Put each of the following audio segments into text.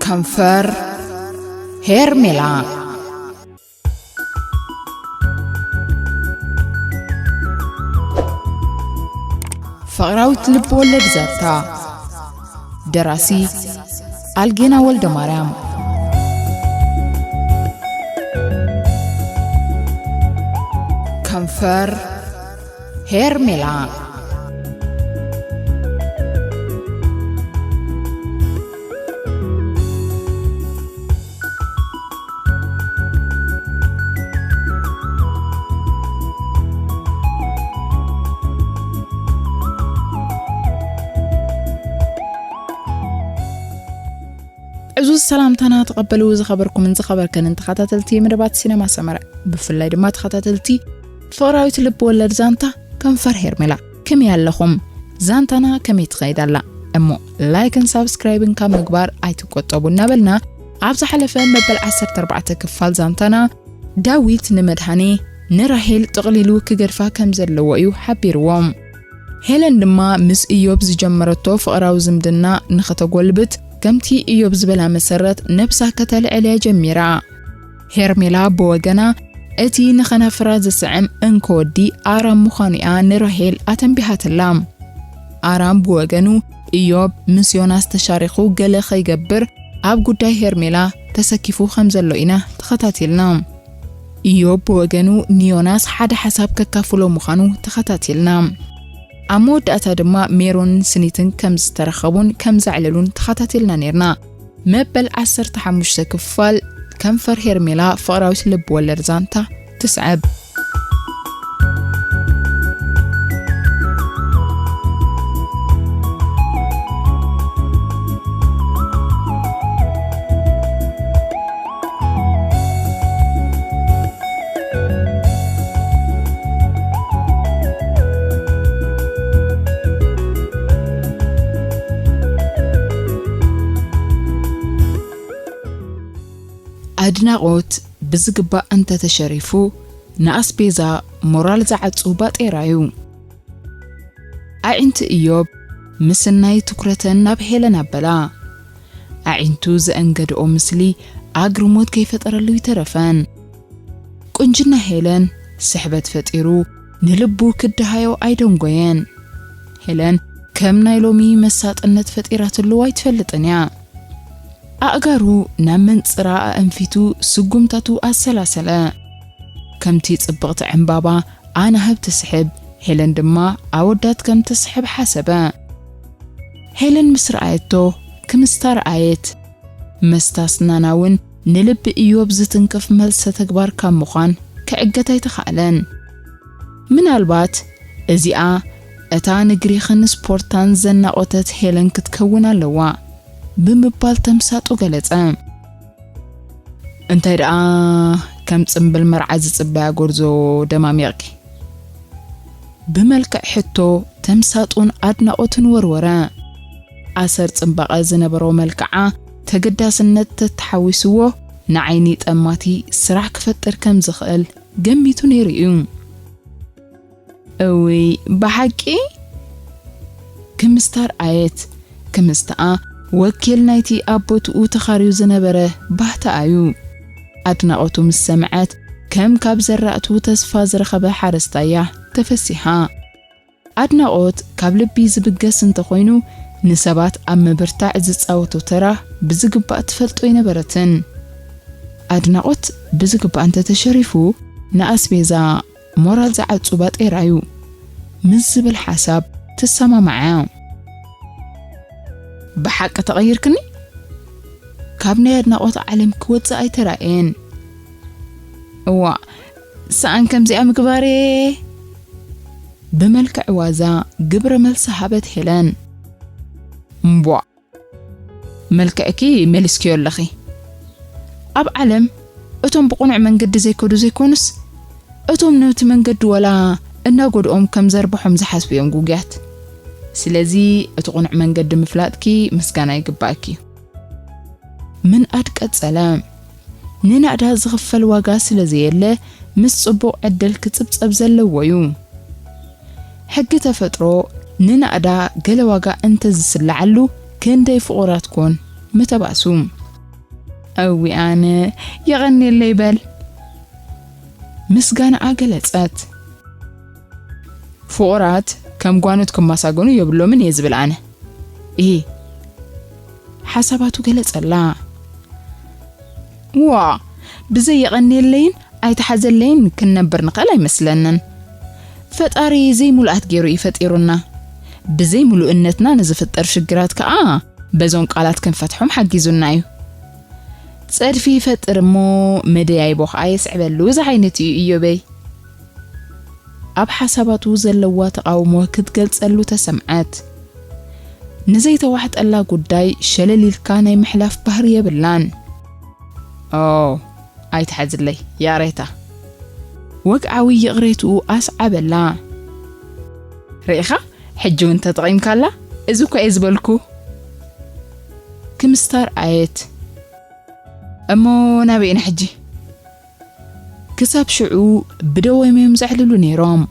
ከንፈር ሄርሜላ። ፍቕራዊት ልብ ወለድ ዛንታ። ደራሲ ኣልጌና ወልደ ማርያም። ከንፈር ሄርሜላ። ዕዙዝ ሰላምታና ተቐበሉ። ዝኸበርኩምን ዝኸበርከንን ተኸታተልቲ መደባት ሲነማ ሰመረ፣ ብፍላይ ድማ ተኸታተልቲ ፍቕራዊት ልብ ወለድ ዛንታ ከንፈር ሄርሜላ፣ ከመይ ኣለኹም? ዛንታና ከመይ ትኸይድ ኣላ? እሞ ላይክን ሳብስክራይብን ካብ ምግባር ኣይትቆጠቡ እናበልና፣ ኣብ ዝሓለፈ መበል ዓሰርተ ኣርባዕተ ክፋል ዛንታና፣ ዳዊት ንመድሃኔ ንራሄል ጥቕሊሉ ክገድፋ ከም ዘለዎ እዩ ሓቢርዎም። ሄለን ድማ ምስ እዮብ ዝጀመረቶ ፍቕራዊ ዝምድና ንኸተጎልብት፣ ከምቲ እዮብ ዝበላ መሰረት ነብሳ ከተልዕል እያ ጀሚራ። ሄርሜላ ብወገና፣ እቲ ንኸናፍራ ዝስዕም እንኮ ወዲ ኣራም ምዃኑ እያ ንራሄል ኣተንቢሃትላ። ኣራም ብወገኑ፣ እዮብ ምስ ዮናስ ተሻሪኹ ገለ ኸይገብር ኣብ ጉዳይ ሄርሜላ ተሰኪፉ ከም ዘሎ ኢና ተኸታቲልና። እዮብ ብወገኑ ንዮናስ ሓደ ሓሳብ ከካፍሎ ምዃኑ ተኸታቲልና። ኣብ መወዳእታ ድማ ሜሮንን ስኒትን ከም ዝተረኸቡን ከም ዘዕለሉን ተኸታቲልና ኔርና። መበል ዓሰርተ ሓሙሽተ ክፋል ከንፈር ሄርሜላ ፍቕራዊት ልብ ወለድ ዛንታ ትስዕብ። ኣድናቖት ብዝግባእ እንተተሸሪፉ፣ ንኣስቤዛ ሞራል ዝዓጹ ባጤራ እዩ። ኣዒንቲ እዮብ ምስናይ ትኩረተን ናብ ሄለን ኣበላ። ኣዒንቱ ዘእንገድኦ ምስሊ ኣግርሞት ከይፈጠረሉ ይተረፈን። ቁንጅና ሄለን ስሕበት ፈጢሩ ንልቡ ክደሃዮ ኣይደንጎየን። ሄለን ከም ናይ ሎሚ መሳጥነት ፈጢራትሉ ኣይትፈልጥን እያ። ኣእጋሩ ናብ መንጽራ ኣእንፊቱ ስጉምታቱ ኣሰላሰለ። ከምቲ ጽብቕቲ ዕምባባ ኣናህብ ትስሕብ፣ ሄለን ድማ ኣወዳት ከም ትስሕብ ሓሰበ። ሄለን ምስ ረኣየቶ ክምስታ ረኣየት። መስታ ስናና እውን ንልቢ እዮብ ዝትንክፍ መልሰ ተግባር ካብ ምዃን ክዕገት ኣይተኻእለን። ምናልባት እዚኣ እታ ንግሪኽን ስፖርታን ዘናቖተት ሄለን ክትከውን ኣለዋ ብምባል ተምሳጡ ገለጸ። እንታይ ደኣ ከም ጽምብል መርዓ ዝጽበያ ጎርዞ ደማሚቕኪ? ብመልክዕ ሕቶ ተምሳጡን ኣድናቖትን ወርወረ። ኣሰር ጽባቐ ዝነበሮ መልክዓ ተገዳስነት ተተሓዊስዎ ንዓይኒ ጠማቲ ስራሕ ክፈጥር ከም ዝኽእል ገሚቱ ነይሩ እዩ። እውይ፣ ብሓቂ? ክምስታ ረኣየት። ክምስትኣ ወኪል ናይቲ ኣብ ቦትኡ ተኻርዩ ዝነበረ ባህታ እዩ። ኣድናቖቱ ምስ ሰምዐት፣ ከም ካብ ዘራእቱ ተስፋ ዝረኸበ ሓረስታይ እያ ተፈሲሓ። ኣድናቖት ካብ ልቢ ዝብገስ እንተኾይኑ፣ ንሰባት ኣብ ምብርታዕ ዝጻወቶ ተራ ብዝግባእ ትፈልጦ ኣይነበረትን። ኣድናቖት ብዝግባእ እንተተሸሪፉ፣ ንኣስቤዛ ሞራል ዝዓጹ ባጤራ እዩ ምስ ዝብል ሓሳብ ትሰማማዕ እያ። ብሓቂ ተቐይርክኒ? ካብ ናይ ኣድናቖት ዓለም ክወጽእ ኣይተራእየን። እዋ፣ ሰኣን ከምዚኣ ምግባሬ? ብመልክዕ ዋዛ ግብረ መልሲ ሃበት ሄለን። እምቧ፣ መልክዕኪ መሊስክዮ ኣለኺ። ኣብ ዓለም እቶም ብቕኑዕ መንገዲ ዘይከዱ ዘይኮኑስ፣ እቶም ነቲ መንገዲ ወላ እናጎድኦም ከም ዘርብሖም ዝሓስቡ እዮም ጉጉያት። ስለዚ እቲ ቅኑዕ መንገዲ ምፍላጥኪ ምስጋና ይግባኣኪ እዩ። ምንኣድ ቀጸለ። ንናእዳ ዝኽፈል ዋጋ ስለ ዘየለ፣ ምስ ጽቡቕ ዕድል ክጽብጸብ ዘለዎ እዩ። ሕጊ ተፈጥሮ ንናእዳ ገለ ዋጋ እንተዝስልዓሉ፣ ክንደይ ፍቑራት ኮን ምተባእሱ። እዊ ኣነ፣ የቐንየለይ በል። ምስጋናኣ ገለጸት። ፍቑራት ከም ጓኖት ክመሳገኑ የብሎምን እየ ዝብል ኣነ። እሂ፣ ሓሳባቱ ገለጸላ። ዋ፣ ብዘይ የቐንየለይን ኣይትሓዘለይን ክንነብር ንኽእል ኣይመስለንን። ፈጣሪ ዘይምሉኣት ገይሩ እዩ ፈጢሩና። ብዘይ ምሉእነትና ንዝፍጠር ሽግራት ከኣ በዞም ቃላት ክንፈትሖም ሓጊዙና እዩ። ጸድፊ ይፈጥር እሞ መደያይቦ ከኣ የስዕበሉ ዝዓይነቱ እዩ እዮበይ። ኣብ ሓሳባቱ ዘለዋ ተቓውሞ ክትገልጸሉ ተሰምዐት። ንዘይተዋሕጠላ ጉዳይ ሸለል ኢልካ ናይ ምሕላፍ ባህሪ የብላን። ኦ፣ ኣይትሓዝለይ፣ ያሬታ። ወግዓዊ ይቕሬትኡ ኣስዓበላ። ርኢኻ? ሕጂ እውን ተጠቒምካላ? እዚ እኮ እየ ዝበልኩ። ክምስታር ኣየት። እሞ ናበይ ኢና ሕጂ? ክሳብ ሽዑ ብደወም እዮም ዘዕልሉ ነይሮም።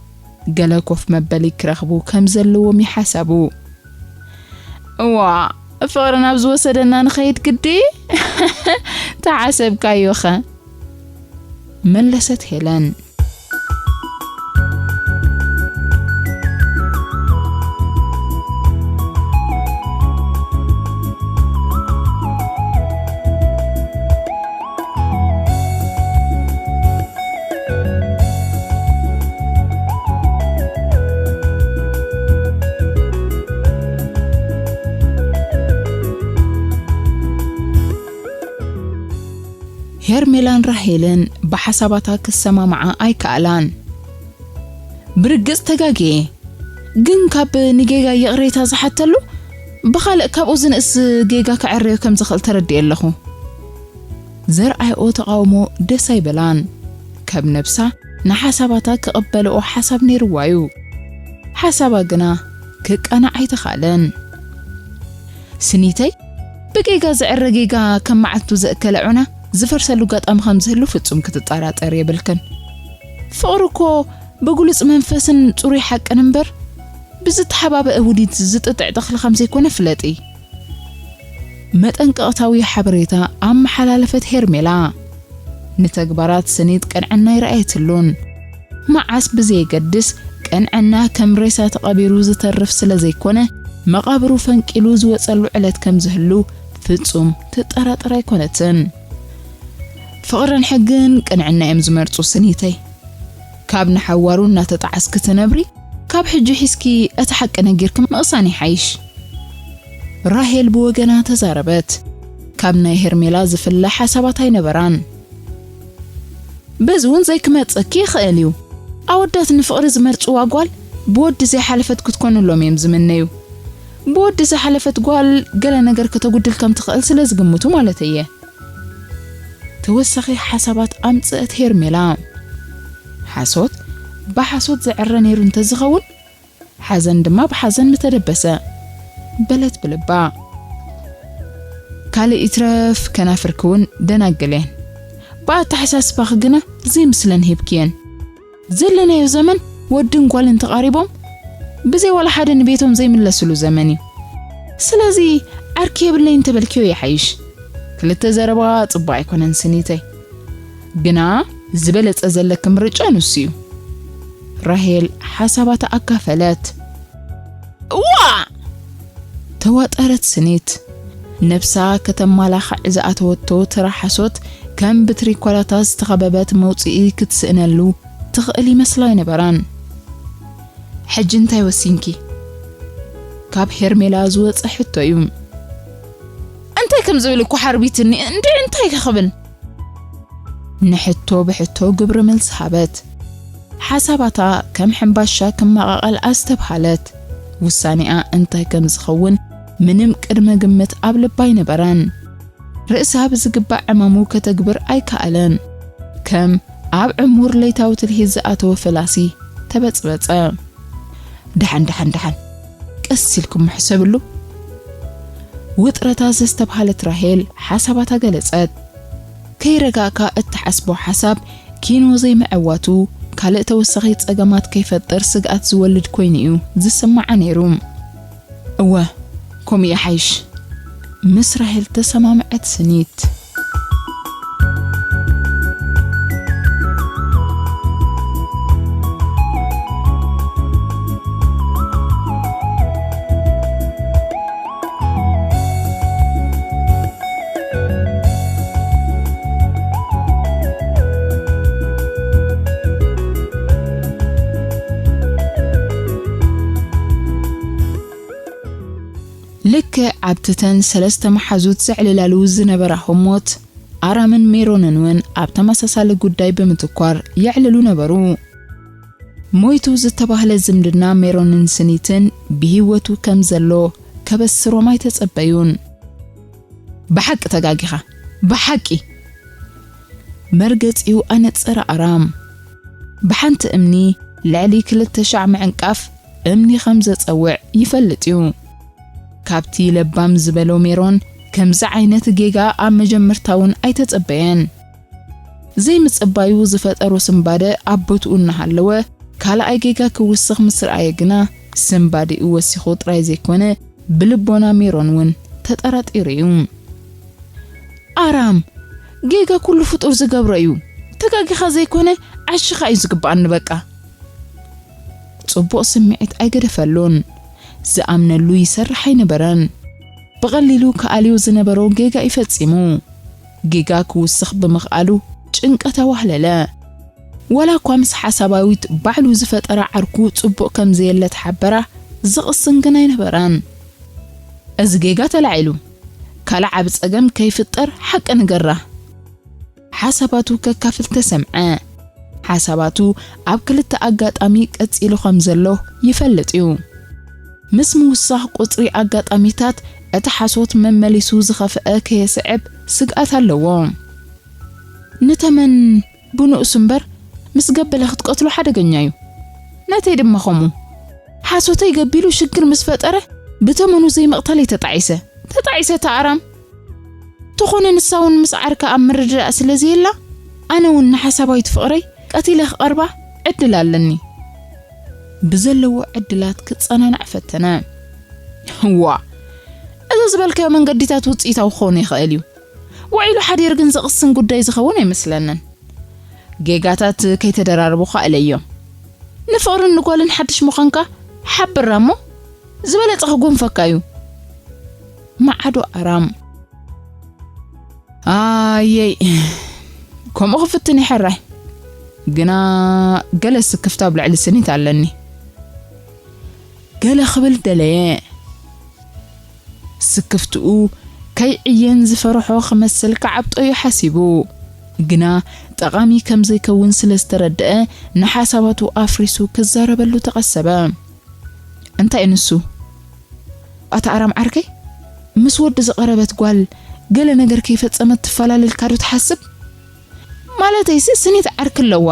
ገለ ኮፍ መበሊ ክረኽቡ ከም ዘለዎም ይሓሰቡ። እዋ፣ ፍቕሪ ናብ ዝወሰደና ንኸይድ ግዲ? ተሓሰብካዮኸ? መለሰት ሄለን። ሄርሜላን ራሄልን ብሓሳባታ ክሰማምዓ ኣይከኣላን። ብርግጽ ተጋግየ፣ ግን ካብ ንጌጋ ይቕሬታ ዝሓተሉ ብኻልእ ካብኡ ዝንእስ ጌጋ ክዕረዮ ከም ዝኽእል ተረዲኤ ኣለኹ። ዘርኣይኦ ተቓውሞ ደስ ኣይበላን። ካብ ነብሳ ንሓሳባታ ክቕበልኦ ሓሳብ ነይርዋ እዩ። ሓሳባ ግና ክቃናዕ ኣይተኻእለን። ስኒተይ፣ ብጌጋ ዝዕረ ጌጋ ከም መዓልቱ ዘእከለ ዑና ዝፈርሰሉ ኣጋጣሚ ከም ዝህሉ ፍጹም ክትጠራጠር የብልክን። ፍቕሪ እኮ ብግሉጽ መንፈስን ጽሩይ ሓቅን እምበር፣ ብዝተሓባበአ ውዲት ዝጥጥዕ ተኽሊ ከም ዘይኮነ ፍለጢ። መጠንቀቕታዊ ሓበሬታ ኣመሓላለፈት ሄርሜላ። ንተግባራት ስኒት ቅንዕና ኣይረኣየትሉን። መዓስ ብዘየገድስ፣ ቅንዕና ከም ሬሳ ተቐቢሩ ዝተርፍ ስለ ዘይኮነ፣ መቓብሩ ፈንቂሉ ዝወጸሉ ዕለት ከም ዝህሉ ፍጹም ትጠራጠር ኣይኮነትን። ፍቕርን ሕግን ቅንዕና እዮም ዝመርጹ ስኒተይ። ካብ ንሓዋሩ እናተጣዓስኪ ትነብሪ፣ ካብ ሕጂ ሒዝኪ እቲ ሓቂ ነጊርኪ ምቕሳን ይሓይሽ። ራሄል ብወገና ተዛረበት። ካብ ናይ ሄርሜላ ዝፍለ ሓሳባት ኣይነበራን። በዚ እውን ዘይክመጸኪ ይኽእል እዩ። ኣወዳት ንፍቕሪ ዝመርጽዋ ጓል ብወዲ ዘይሓለፈት ክትኮነሎም እዮም ዝምነዩ። ብወዲ ዝሓለፈት ጓል ገለ ነገር ከተጉድል ከም ትኽእል ስለ ዝግምቱ ማለት እየ። ተወሳኺ ሓሳባት ኣምጽአት ሄርሜላ። ሓሶት ብሓሶት ዝዕረ ነይሩ እንተዝኸውን፣ ሓዘን ድማ ብሓዘን ምተደበሰ፣ በለት ብልባ። ካልእ ይትረፍ ከናፍርኪ እውን ደናግል እየን። ብኣተሓሳስባኺ ግና ዘይምስለን ሂብክየን። ዘለናዮ ዘመን ወድን ጓልን ተቓሪቦም ብዘይ ዋላ ሓደ ንቤቶም ዘይምለስሉ ዘመን እዩ። ስለዚ ዓርኪ የብለይ እንተበልክዮ ይሓይሽ። ክልተ ዘረባ ጽቡቕ ኣይኮነን ስኒተይ። ግና ዝበለጸ ዘለኪ ምርጫ ንሱ እዩ። ራሄል ሓሳባታ ኣካፈለት። እዋ! ተዋጠረት ስኒት። ነብሳ ከተማላኽዕ ዝኣተወቶ ተራ ሓሶት ከም ብትሪኮላታት ዝተኸበበት መውጽኢ ክትስእነሉ ትኽእል ይመስላ ኣይነበራን። ሕጂ እንታይ ወሲንኪ? ካብ ሄርሜላ ዝወጸ ሕቶ እዩ። እንታይ ከም ዝብል እኮ ሓርቢትኒ፣ እንድዒ እንታይ ክብል? ንሕቶ ብሕቶ ግብረ መልሲ ሃበት። ሓሳባታ ከም ሕምባሻ ክመቓቐል ኣስተብሃለት። ውሳኔኣ እንታይ ከም ዝኸውን ምንም ቅድመ ግምት ኣብ ልባ ኣይነበረን። ርእሳ ብዝግባእ ዕማሙ ከተግብር ኣይከኣለን። ከም ኣብ ዕሙር ለይታዊ ትልሂት ዝኣተወ ፈላሲ ተበጽበጸ። ደሓን፣ ደሓን፣ ደሓን፣ ቀስ ኢልኩም ሕሰብሉ። ውጥረታ ዘስተብሃለት ራሄል ሓሳባታ ገለጸት። ከይረጋእካ እትሓስቦ ሓሳብ ኪኖ ዘይምዕዋቱ ካልእ ተወሳኺ ጸገማት ከይፈጥር ስግኣት ዝወልድ ኮይኑ እዩ ዝስምዓ ነይሩ። እወ፣ ከምኡ ይሓይሽ። ምስ ራሄል ተሰማምዐት ስኒት። ልክዕ ኣብቲ ተን ሰለስተ መሓዙት ዘዕልላሉ ዝነበራ ህሞት፣ ኣራምን ሜሮንን እውን ኣብ ተመሳሳሊ ጉዳይ ብምትኳር የዕልሉ ነበሩ። ሞይቱ ዝተባህለ ዝምድና ሜሮንን ስኒትን ብህይወቱ ከም ዘሎ ከበስሮም ኣይተጸበዩን። "ብሓቂ ተጋጊኻ፣ ብሓቂ!" መርገጺኡ ኣነጸረ ኣራም። ብሓንቲ እምኒ ልዕሊ ክልተ ሻዕ ምዕንቃፍ እምኒ ከም ዘጸውዕ ይፈልጥ እዩ። ካብቲ ለባም ዝበሎ ሜሮን ከምዚ ዓይነት ጌጋ ኣብ መጀመርታ እውን ኣይተጸበየን። ዘይምጽባዩ ዝፈጠሮ ስንባደ ኣብ ቦትኡ እናሃለወ፣ ካልኣይ ጌጋ ክውስኽ ምስ ረኣየ ግና፣ ስንባዴኡ ወሲኹ ጥራይ ዘይኮነ፣ ብልቦና ሜሮን እውን ተጠራጢሩ እዩ። "ኣራም፣ ጌጋ ኩሉ ፍጡር ዝገብሮ እዩ። ተጋጊኻ ዘይኮነ፣ ዓሽኻ እዩ ዝግብኣኒ በቃ።" ጽቡቕ ስምዒት ኣይገደፈሉን። ዝኣምነሉ ይሰርሕ ኣይነበረን። ብቐሊሉ ክኣልዮ ዝነበሮ ጌጋ እዩ ፈጺሙ። ጌጋ ክውስኽ ብምኽኣሉ ጭንቀት ኣዋህለለ። ዋላ እኳ ምስ ሓሳባዊት ባዕሉ ዝፈጠራ ዓርኩ ጽቡቕ ከም ዘየለ ተሓበራ፣ ዝቕስን ግን ኣይነበረን። "እዚ ጌጋ ተላዒሉ፣ ካልእ ዓቢ ጸገም ከይፍጠር ሓቂ ንገራ።" ሓሳባቱ ከካፍል ተሰምዐ። ሓሳባቱ ኣብ ክልተ ኣጋጣሚ ቀጺሉ ከም ዘሎ ይፈልጥ እዩ። ምስ ምውሳኽ ቁጽሪ ኣጋጣሚታት፣ እቲ ሓሶት መመሊሱ ዝኸፍአ ከየስዕብ ስግኣት ኣለዎ። "ንተመን ብንኡስ እምበር፣ ምስ ገበለ ክትቀትሎ ሓደገኛ እዩ። ነተይ ድማ ከምኡ። ሓሶተይ ገቢሉ ሽግር ምስ ፈጠረ፣ ብተመኑ ዘይምቕታለይ ተጣዒሰ። ተጣዒሰ እታ ኣራም። ተኾነ ንሳ እውን ምስ ዓርካ ኣብ ምርድዳእ ስለ ዘየላ፣ ኣነ እውን ንሓሳባዊት ፍቕረይ ቀቲለ ክቐርባ ዕድል ኣለኒ።" ብዘለዎ ዕድላት ክጸናናዕ ፈተነ። "እዋ፣ እዚ ዝበልካዮ መንገዲታት ውጽኢታዊ ክኸውን ይኽእል እዩ። ውዒሉ ሓዲሩ ግን ዘቕስን ጉዳይ ዝኸውን ኣይመስለንን። ጌጋታት ከይተደራረቡ ከኣለዮም። ንፍቕርን ንጓልን ሓድሽ ምዃንካ ሓብራ እሞ፣ ዝበለጸ ክጎንፈካ እዩ።" ማዓዶ ኣራም። "ኣየይ፣ ከምኡ ክፍትን ይሕራይ። ግና ገለ ስክፍታ ኣብ ልዕሊ ስኒት ኣለኒ።" ገለ ክብል ደለየ። ስክፍትኡ ከይዕየን ዝፈርሖ ክመስል ክዓብጦ እዩ ሓሲቡ። ግና ጠቓሚ ከም ዘይከውን ስለ ዝተረድአ፣ ንሓሳባቱ ኣፍሪሱ ክዛረበሉ ተቐሰበ። "እንታይ እዩ ንሱ?" "ኣታ ኣራም ዓርከይ፣ ምስ ወዲ ዝቐረበት ጓል ገለ ነገር ከይፈጸመት ትፈላለልካ ዶ ትሓስብ? ማለተይሲ ስኒት ዓርኪ ኣለዋ።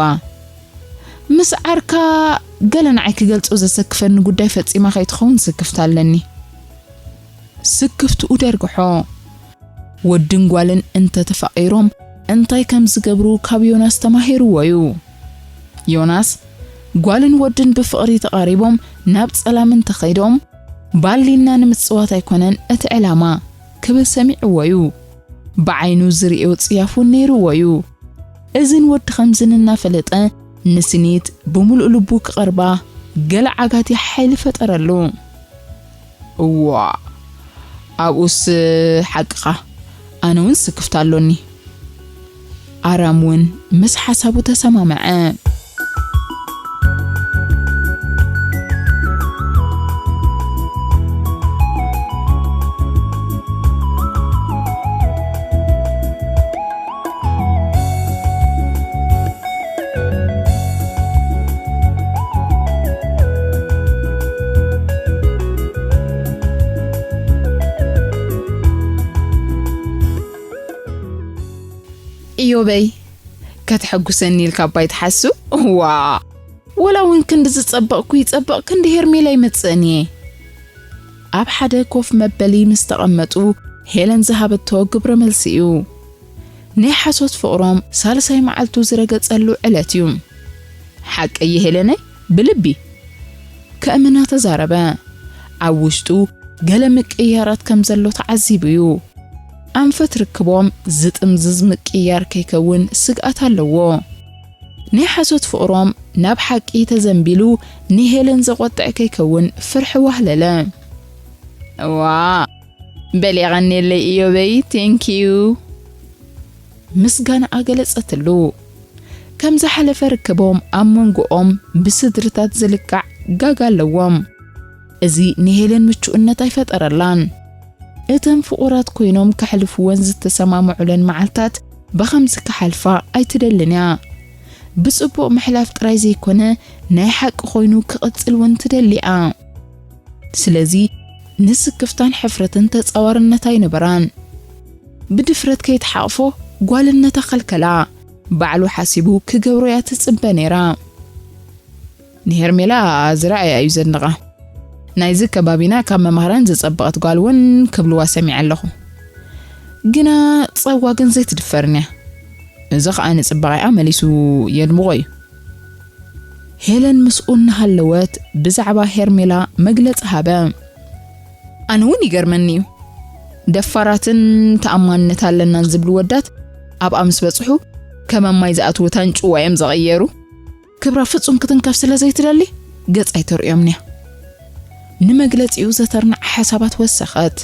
ምስ ዓርካ ገለ ንዓይ ክገልጾ ዘሰክፈኒ ጉዳይ ፈጺማ ከይትኸውን ስክፍታ ኣለኒ።" ስክፍትኡ ደርግሖ። ወድን ጓልን እንተ ተፋቒሮም እንታይ ከም ዝገብሩ ካብ ዮናስ ተማሂርዎ እዩ። ዮናስ፣ ጓልን ወድን ብፍቕሪ ተቓሪቦም ናብ ጸላም እንተኸይዶም፣ ባሊና ንምጽዋት ኣይኮነን እቲ ዕላማ ክብል ሰሚዕዎ እዩ። ብዓይኑ ዝርእዮ ጽያፍ እውን ነይርዎ እዩ። እዝን ወዲ ኸምዝን እናፈለጠ ንስኒት ብምሉእ ልቡ ክቐርባ ገለ ዓጋቲ ሓይሊ ፈጠረሉ። እዋ፣ ኣብኡስ ሓቅኻ፣ ኣነ እውን ስክፍታ ኣሎኒ። ኣራም እውን ምስ ሓሳቡ ተሰማምዐ። ኢዮበይ፣ ከተሐጉሰኒ ኢልካ እባ ኣይትሓስብ። እዋ፣ ወላ እውን ክንዲ ዝጸበቕኩ ይጸበቕ፣ ክንዲ ሄርሜላ ይመጽእን እየ። ኣብ ሓደ ኮፍ መበሊ ምስ ተቐመጡ፣ ሄለን ዝሃበቶ ግብረ መልሲ እዩ። ናይ ሓሶት ፍቕሮም ሳልሳይ መዓልቱ ዝረገጸሉ ዕለት እዩ። ሓቀይ ሄለነይ፣ ብልቢ ከእምና ተዛረበ። ኣብ ውሽጡ ገለ ምቅይያራት ከም ዘሎ ተዓዚቡ እዩ። ኣንፈት ርክቦም ዝጥምዝዝ ምቅይያር ከይከውን ስግኣት ኣለዎ። ናይ ሓሶት ፍቕሮም ናብ ሓቂ ተዘንቢሉ ንሄለን ዘቖጥዕ ከይከውን ፍርሒ ዋህለለ። እዋ፣ በል የቐንየለይ ኢዮበይ፣ ቴንኪዩ። ምስጋናኣ ገለጸትሉ። ከም ዝሓለፈ ርክቦም ኣብ መንጎኦም ብስድርታት ዝልካዕ ጋግ ኣለዎም። እዚ ንሄለን ምቹእነት ኣይፈጠረላን። እተን ፍቑራት ኮይኖም ከሕልፍወን ዝተሰማምዑለን መዓልታት ብኸምዚ ክሓልፋ ኣይትደልን እያ። ብጽቡቕ ምሕላፍ ጥራይ ዘይኮነ፣ ናይ ሓቂ ኮይኑ ክቕጽል እውን ትደሊ እያ። ስለዚ ንስክፍታን ሕፍረትን ተጻዋርነት ኣይነበራን። ብድፍረት ከይትሓቕፎ ጓልነታ ከልከላ። ባዕሉ ሓሲቡ ክገብሮ እያ ትጽበ ነይራ። ንሄርሜላ ዝረኣያ እዩ ዘድንቓ። ናይዚ ከባቢና ካብ መማህራን ዝጸበቐት ጓል እውን ክብልዋ ሰሚዐ ኣለኹ። ግና ጸዋ ግን ዘይትድፈርን እያ። እዚ ኸኣ ንጽባቐኣ መሊሱ የድምቖ እዩ። ሄለን ምስኡ እናሃለወት ብዛዕባ ሄርሜላ መግለጺ ሃበ። ኣነ እውን ይገርመኒ እዩ። ደፋራትን ተኣማንነት ኣለናን ዝብሉ ወዳት ኣብኣ ምስ በጽሑ ከመማይ ዝኣትዉ ታንጭዋ እዮም ዝቐየሩ። ክብራ ፍጹም ክትንከፍ ስለ ዘይትደሊ ገጻ ኣይተርእዮምን'ያ። ንመግለጺኡ ዘተርንዓ ሓሳባት ወሰኸት፣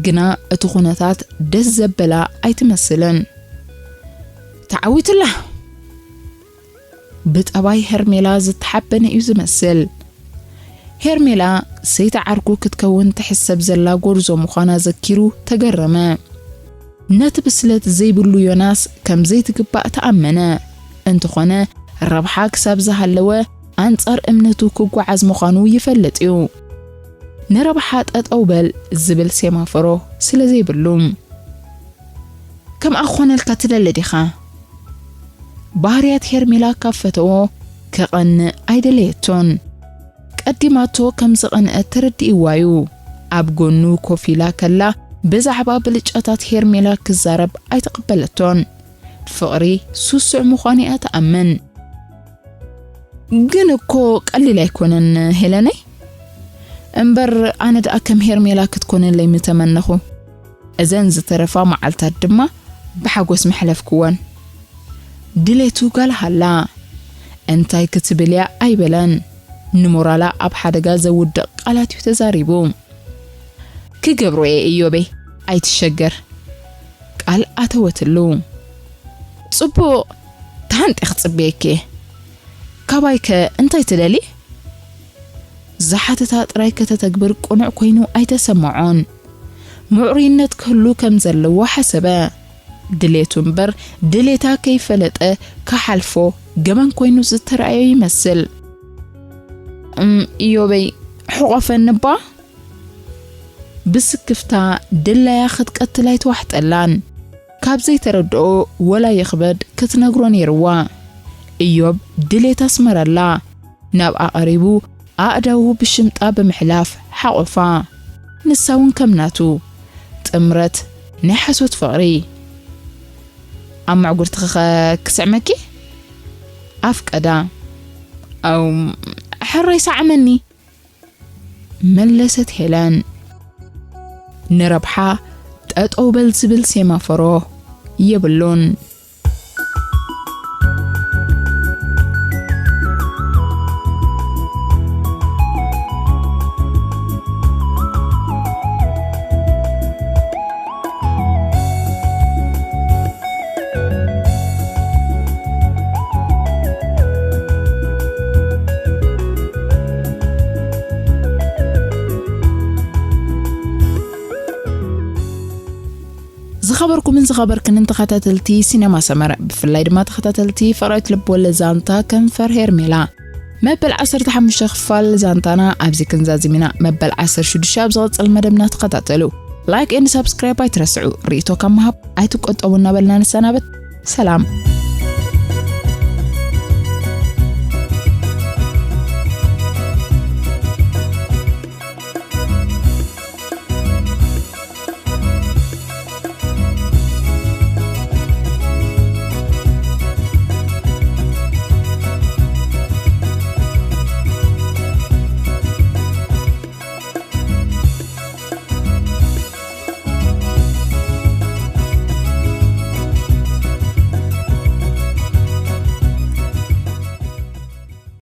ግና እቲ ኩነታት ደስ ዘበላ ኣይትመስልን። ተዓዊትላ። ብጠባይ ሄርሜላ ዝተሓበነ እዩ ዝመስል። ሄርሜላ ሰይቲ ዓርኩ ክትከውን ትሕሰብ ዘላ ጎርዞ ምዃና ዘኪሩ ተገረመ። ነቲ ብስለት ዘይብሉ ዮናስ ከም ዘይትግባእ ተኣመነ። እንተኾነ ረብሓ ክሳብ ዝሃለወ ኣንጻር እምነቱ ክጓዓዝ ምዃኑ ይፈልጥ እዩ። ንረብሓ ጠጠው በል ዝብል ሴማፎሮ ስለ ዘይብሉ። ከምኣ ክኾነልካ ትደሊ ዲኻ? ባህርያት ሄርሜላ ካብ ፈተዎ ክቐንእ ኣይደለየቶን። ቀዲማቶ ከም ዝቐንአት ተረዲእዋ እዩ። ኣብ ጎኑ ኮፍ ኢላ ከላ ብዛዕባ ብልጫታት ሄርሜላ ክዛረብ ኣይተቐበለቶን። ፍቕሪ ስሱዕ ምዃኑ እያ ትኣምን። ግን እኮ ቀሊል ኣይኮነን ሄለነይ። እምበር ኣነ ደኣ ከም ሄርሜላ ክትኮነለይ ምተመነኹ። እዘን ዝተረፋ መዓልታት ድማ ብሓጎስ መሕለፍክወን። ድሌቱ ጋል ሃላ እንታይ ክትብል እያ ኣይበለን። ንሞራላ ኣብ ሓደጋ ዘውድቕ ቃላት እዩ ተዛሪቡ። ክገብሮ እየ እዮበይ፣ ኣይትሸገር። ቃል ኣተወትሉ። ጽቡቕ፣ ተሃንጤ ክጽበየኪ እየ። ካባይከ እንታይ ትደሊ? ዝሓተታ ጥራይ ከተተግብር ቅኑዕ ኮይኑ ኣይተሰምዖን። ምዕሩይነት ክህሉ ከም ዘለዎ ሓሰበ። ድሌቱ እምበር ድሌታ ከይፈለጠ ክሓልፎ ገበን ኮይኑ ዝተረኣዮ ይመስል። "እም፣ ኢዮበይ፣ ሕቆፈኒ እባ?" ብስክፍታ ድላያ ክትቀትል ኣይተዋሕጠላን። ካብ ዘይተረድኦ ወላ ይኽበድ ክትነግሮ ነይርዋ። ኢዮብ ድሌት ኣስመረላ። ናብኣ ቀሪቡ ኣእዳዉ ብሽምጣ ብምሕላፍ ሓቖፋ። ንሳ እውን ከም ናቱ ጥምረት ናይ ሓሶት ፍቕሪ። "ኣብ መዕጉርትኺ ኸ ክስዕመኪ?" ኣፍቀዳ። "ኣው፣ ሕራይ ሰዓመኒ!" መለሰት ሄለን። ንረብሓ ጠጠው በል ዝብል ሴማፎሮ የብሉን። ዝኸበርኩምን ዝኸበርክንን ተኸታተልቲ ሲነማ ሰመረ፣ ብፍላይ ድማ ተኸታተልቲ ፍቕራዊት ልብ ወለድ ዛንታ ከንፈር ሄርሜላ፣ መበል ዓሰርተ ሓሙሽተ ክፋል ዛንታና ኣብዚ ክንዛዝም ኢና። መበል ዓሰርተ ሽዱሽተ ኣብ ዝቕጽል መደብና ተኸታተሉ። ላይክ ኤንድ ሳብስክራይብ ኣይትረስዑ። ርእይቶ ካብ ምሃብ ኣይትቆጠቡ እናበልና ንሰናበት። ሰላም።